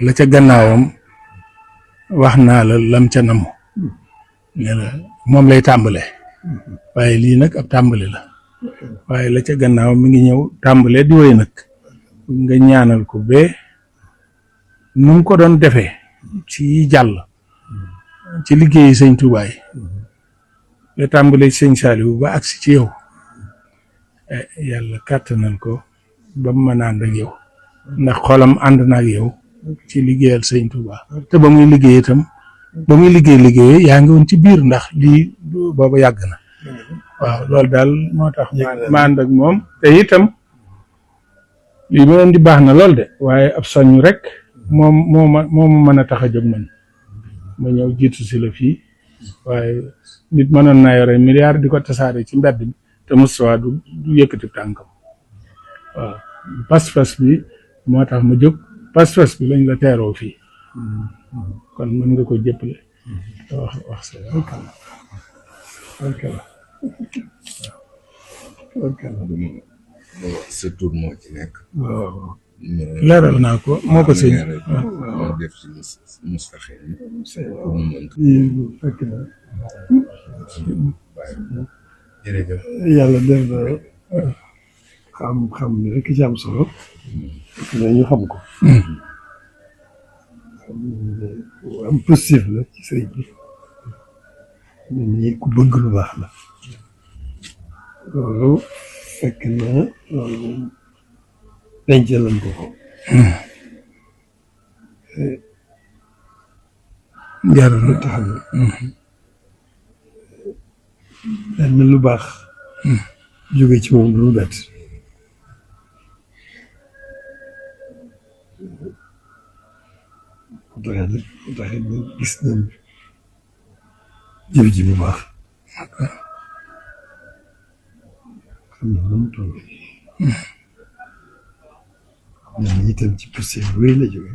la ca gannaawam wax naa la lam ca namu ne la moom lay tàmbale waaye lii nag ab tàmbali la waaye la ca gannaaw mi ngi ñëw tàmbale di wéy nag nga ñaanal ko ba nu mu ko doon defee ci jàll ci liggéeyi sëñ Tuubaa la tàmbale sëñ Saaliwu ba agsi ci yow yàlla kàttanal ko ba mu mën a ànd ak yow ndax xolam ànd na ak yow ci liggéeyal sëñ Tuubaa te ba muy liggéey itam ba muy liggéey yaa ngi woon ci biir ndax lii booba yàgg na waaw loolu daal moo tax ma ànd ak moom te itam lii ma leen di baax na lool de waaye ab soññ rek moo ma mën a tax a jóg man ma ñëw jiitu si la fii waaye nit mënoon naa yore milliard di ko tasaare ci mbedd bi te Moustapha du yëkkati tànkam waaw pas-pas bi moo tax ma jóg pas-pas bi lañ la teeroo fii kon mën nga ko jëppale te wax sa sa tur moo ci nekk. waaw leeral naa ko moo ko sëñ moo def ci mustaxim pour mu mën fekk na jërëjëf yàlla def na xam ne rek ci am solo fekk na ñu xam ko am positif la ci sëriñ bi nit ñi ku bëgg lu baax la loolu fekk na loolu dencalan ko jar lu tax na lenn lu baax jóge ci moom lu bett taxit na gis nañ jëf ji bu baax xam na nu mu toll xam na ni itam ci posté bu wéy la jóge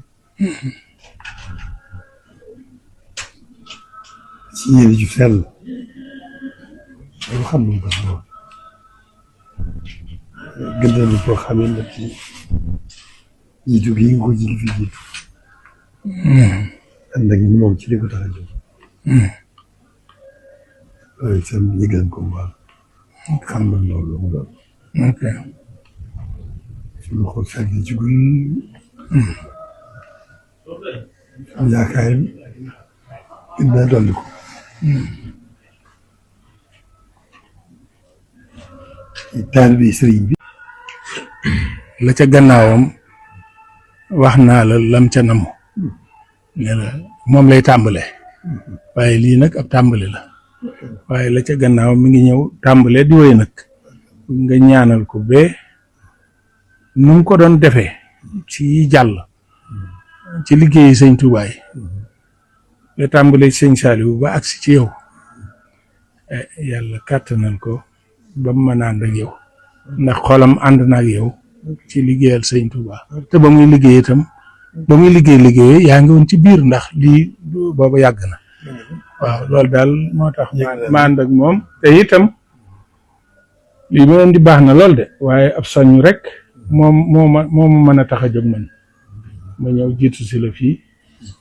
ci yéene ju sell loolu xam nañ ko si moom gën nañu koo xamee nag ci jiitu gi nga ko jiitu fi jiitu ànd ak moom ci li ko tax a jóg loolu itam yëgal ko bu baax xam na loolu mu doon ok suñu xool fekk ci guy am yaakaar gën naa dolli ko taal bi sëriñ bi la ca gannaawam wax naa la lam ca namu ne la moom lay tàmbale waaye lii nag ab tàmbali la waaye la ca gannaaw mi ngi ñëw tàmbale di wéy nag nga ñaanal ko ba nu mu ko doon defee ci jàll ci liggéeyi sëñ Tuubaa la tàmbale sëñ Saaliwu ba agsi ci yow yàlla kàttanal ko ba mu mën a ànd ak yow ndax xolam ànd na ak yow ci liggéeyal sëñ Tuubaa te ba muy liggéey itam ba muy liggéey yaa ngi woon ci biir ndax lii booba yàgg na waaw loolu daal moo tax ma ànd ak moom te itam lii ma leen di baax na lool de waaye ab soññ rek moo ma mën a tax a jóg man ma ñëw jiitu si la fii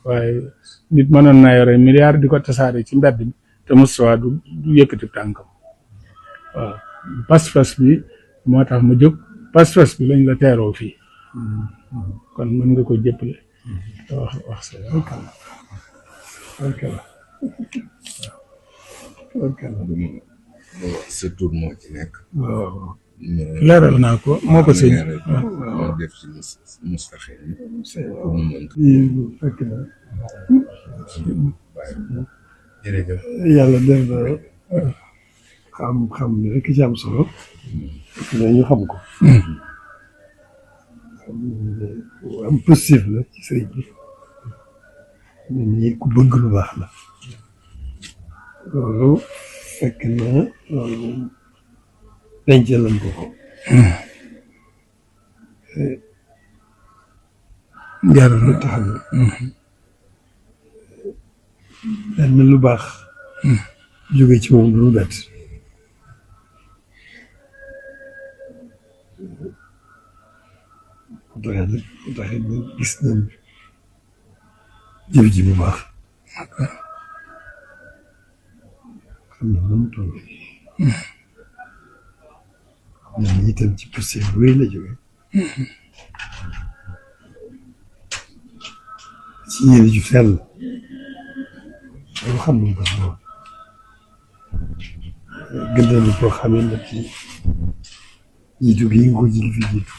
waaye nit mënoon naa yore milliard di ko tasaare ci mbedd bi te Moustapha du yëkkati tànkam waaw pas-pas bi moo tax ma jóg pas-pas bi lañ la teeroo fii kon mën nga ko jëppale te wax sa sa tur moo ci nekk. waaw leeral naa ko moo ko sëñ moo def ci mustaxim pour mu mën fekk na jërëjëf yàlla def na xam ne rek ci am solo fekk na ñu xam ko am positif la ci sëriñ bi nit ñi ku bëgg lu baax la loolu fekk na loolu dencalan ko jar lu tax na lenn lu baax jóge ci moom lu bett taxee nag gis nañ jëf ji bu baax xam na nu mu toll xam na ni itam ci posté bu rëy la jóge ci yéene ju sell loolu xam nañ ko si moom gën nañu koo xamee nag ci jiitu gi nga ko ji fi jiitu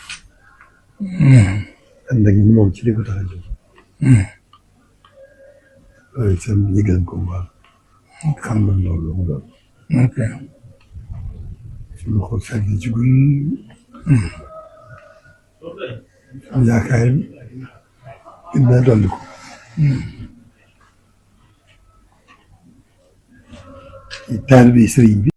ànd ak moom ci li ko tax a jóg loolu itam yëgal ko bu baax xam nañ loolu lu mu doon ok suñu xool sànq ci guy am yaakaar gën naa dolli ko taalibe sëriñ bi